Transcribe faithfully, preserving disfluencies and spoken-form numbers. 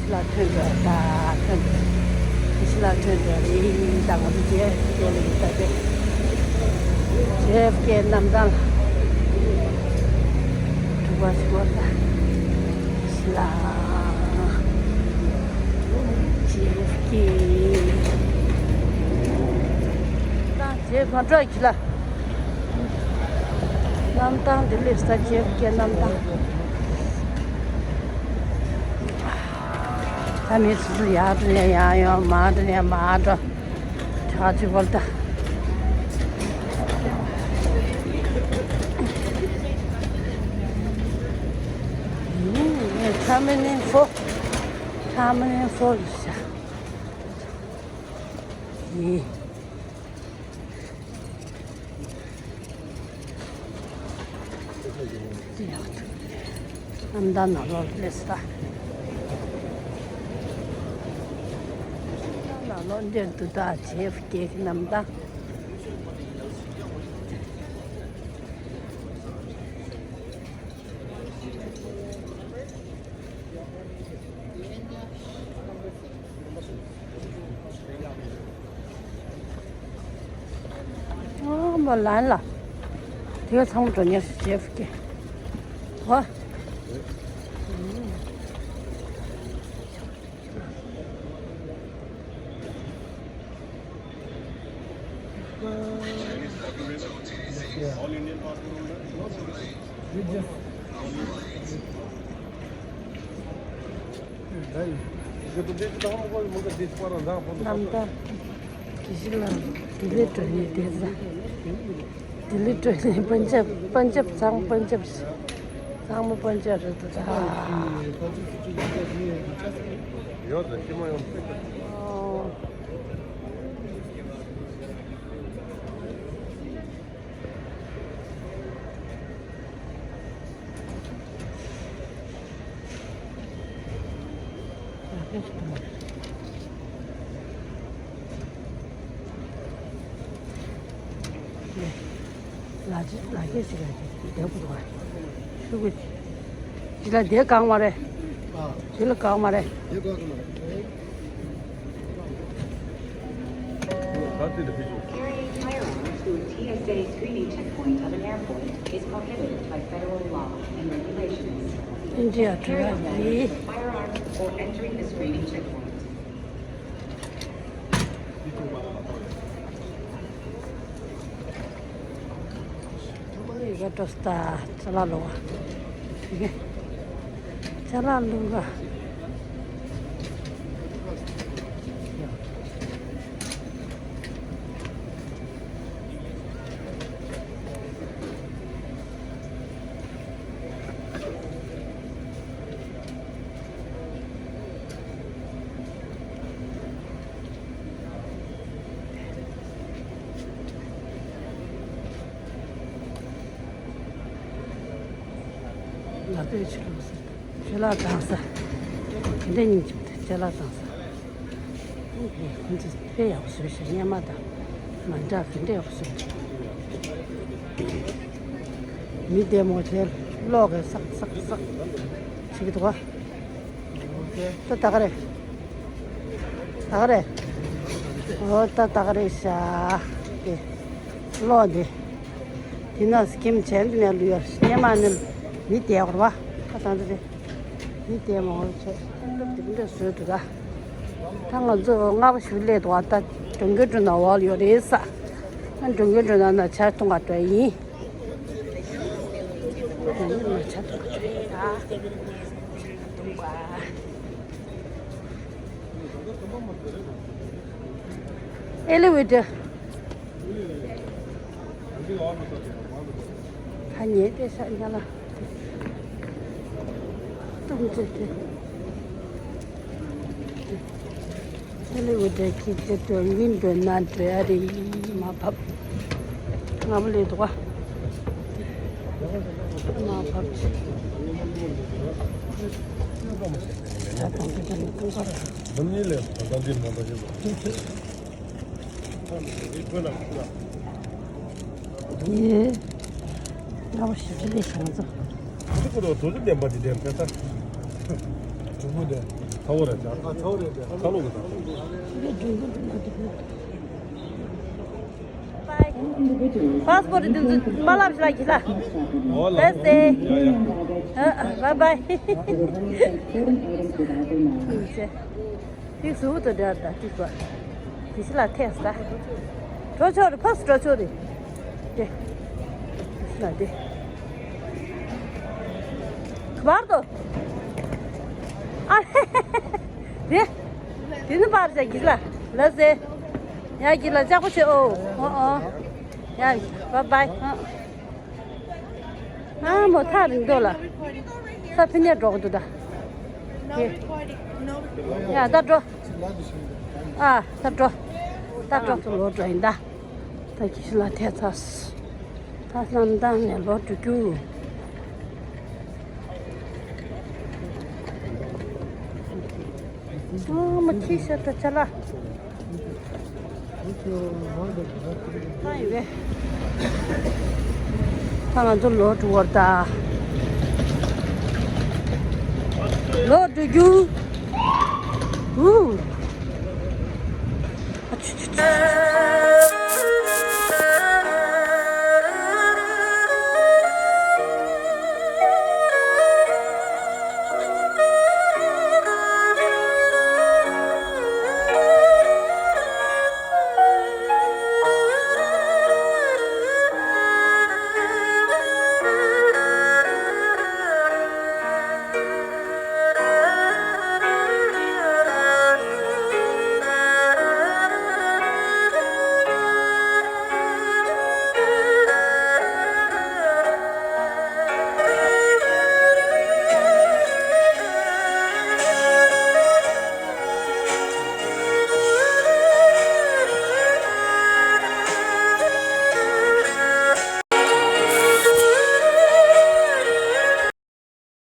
ལ་ཐོན་འགྲོ་ད་ཐོན་འགྲོ། ཕྱི་ལ་ཐོན་འགྲོ་རེད། ད་ང་ཚོ་ཇེ་ཨེཕ་ཀེ་ལ་ཡིན་ད་དེ། ཇེ་ཨེཕ་ཀེ་གནམ་ཐང་དྲུག་པ་ཞིག་བར་ད། ཕྱི་ལ་ཇེ་ཨེཕ་ཀེ། ད་ཇེ་ཨེཕ་ཀེ་ཁྱི་ལ། གནམ་ཐང་ལྡི་ལི་ས་ཇེ་ཨེཕ་ཀེ་གནམ་ཐང་། ད་མི་སུ་སུ་ཡར་འགྲོ་ཡང་ཡར་ཡོང་། མར་འགྲོ་ཡང་མར་འགྲོ། ཆ་ཅི་བོར་ད། ཊར་མི་ནལ་ཕོར། ཊར་མི་ནལ་ཕོར་ཡིན་ཤག་ཡིན། གནམ་ཐང་ནང་ལོགས་སླེབས་སོང་ད། གནམ་ཐང་ནང་ལོགས་འདིར་འདུག་ད་ཇེ་ཨེཕ་ཀེ་གི་གནམ་ཐང་། ཨོ་མ་ལན་ལ། དེ་ག་ཚང་མ་འགྲོ་ཉེར་ཞེ་ཕུ་ཀེ། ཧོ། གནམ་ཐང་། དེ་གཞི་ལ་ལྡི་ལི་འགྲོ་ཡི་དེ་ཟ། ལྡི་ལི་འགྲོ་ཡི་པན་ཇབ། པན་ཇབ་ཚང་མ་པན་ཇབ། ཚང་མ་པན་ཇབ་རེད་འདུག་ད། ཡོད་ད་ཤི་མ་ཡོང་། ཨོ། ལ་ཅི་ལ་སྐད་ཅིག་ལ་ཅི་བདེ་པོ་འདུག་ཨ། ཤུ་གུ་ཅི་ལ་བདེ་གང་མ་རེད། ཅི་ལ་གང་མ་རེད། Carrying firearms to a T S A screening checkpoint at an airport is prohibited by federal law and regulations. India. Carrying firearms or entering the screening checkpoint. ཡི་གེ་སྤྲོ་སྟ་ཅ་ལག་ལོ། ཡི་གེ་ཅ་ལག་ལོ་ག་ལ་པའི་ཆུ་ལུགས་སུ་ཆུ་ལག་བཏང་ས། དེ་འདྲ་སྙིང་རྗེ་པོ་འདུག་ཅ་ལག་བཏང་ས། ཁོང་ཚོས་དཔེ་ཡག་པོ་བཟོས་ཤག་སྙེ་མ་དང་མ་འདྲ་ག་འདྲ་ཡག་པོ་བཟོས་འདུག་མི་བདེ་མོ་བྱས་གློག་གིས་སག་སག་སག་བྱེད་ཀྱི་འདུག་ག་ད་ད་ག་རེད། ད་ག་རེད། འོ་ད་ད་ག་རེད་ཤག་དེ་གློག་འདི། དེ་ན་སྐྱིམ་བྱས་འདི་ནས་ལུས་ཡ་སྙེ་མ་ནི་མི་བདེ་བར་བ། ཁ་སང་འདི་རེད། མི་དེ་མང་པོ་བྱས། སྟབས་བདེ་པོ་འདྲ་བཟོས་འདུག་ད། ད་ང་ཚོ་སྔ་པོ་ཞིག་སླེབས་འདུག་ད་འགྲོ་མགོན་འགྲོ་ན་འོག་ལ་ཡོད་རེད་ས། ང་འགྲོ་མགོན་འགྲོ་ན་ན་ཆར་འཐུང་ག་འགྲོ་ཡིན། ང་ཆར་འཐུང་ག་འགྲོ་ཡིན་ཨ། ཆར་འཐུང་ག་ཨེ་ལི་ཝེ་ཊར། ད་ཉལ་བསྡད་ཤག་ཉལ་ལ། ཏུང་ཙེ་ཏེ། ཨེ་ལི་ཝེ་ཊར་གྱིས་དེ་འགྲོ་ཡིན་འགྲོ་ན་འགྲོ་ཡ་རེད། མར་བབས། སྔ་པོ་སླེབས་འདུག་ག་མར་བབས། ད་དང་དེ་དང་ཀུན་དགའ་རེད། ནམ་ཉིན་ལས་ད་ལྟ་འདི་མ་འདྲ་ཞིག་འདུག་ཡེ། ང་བ་ཞིབ་ཕྲ་ལས་བྱང་ཚོ། ཨ་ཅི་ཀོ་རོ་དོ་དོ་ལྡན་པ་དེ་ལྡན་པས་ད། གྲུ་གུ་ལྡན། ཚ་བོ་རེད་ཅག་ཨ་ཚ་བོ་རེད་ཅག་ཁ་ལོ་གི་ད། པཱས་པོར་ཊི་འདི་ཚོ་མ་ལབ་ཞིག་ལ་གྱིས་ལ། ཨོ་ལ། ལེ་སེ། ཡ་ཡ། ཨ་ཨ། བཱའི་བཱའི། ཏིག་སུ་དུ་འདྲ་ད་ཏིག་པ། དེ་ཤི་ལ་ཐེ་ས། འགྲོ་ཆོག་རེད། ཕར་འགྲོ་ཆོག་རེད། དེ། དེ་ཤི་ལ་དེ། བར་དོ། ཨ་ཧེ་ཧེ་ཧེ། དེ། དེ་ནི་པར་བྱ་གྱིས་ལ། ལ་ཟེ། ཡ་གྱིས་ལ་ལྕགས་པོ་བྱེད་ཨོ། ཨོ་ཨོ། ཡ། བཱའི་བཱའི། ཨ། ཨ་མོ་ཐག་རིང་དོ་ལ། ས་ཕི་ནས་འགྲོ་གི་འདུག་ད། ཡ་ད་འགྲོ། ཨ་ད་འགྲོ། ད་འགྲོ། ཚུར་ལོག་འགྲོ་ཡིན་ད། ད་ཁྱི་ཤི་ལ་ཐེ་ཚ། ད་ལམ་དང་ནས་ལོག་འགྲོ་རྒྱུ། ཨ་མ་ཁྱི་ཤ་ད་ཆ་ལ། ད་ཡིན་པས། ད་ང་ཚོ་ལོག་འགྲོ་བར་ད། ལོག་འགྲོ་རྒྱུ། ཨུ། ཨ་ཆུ་ཆུ་ཆུ།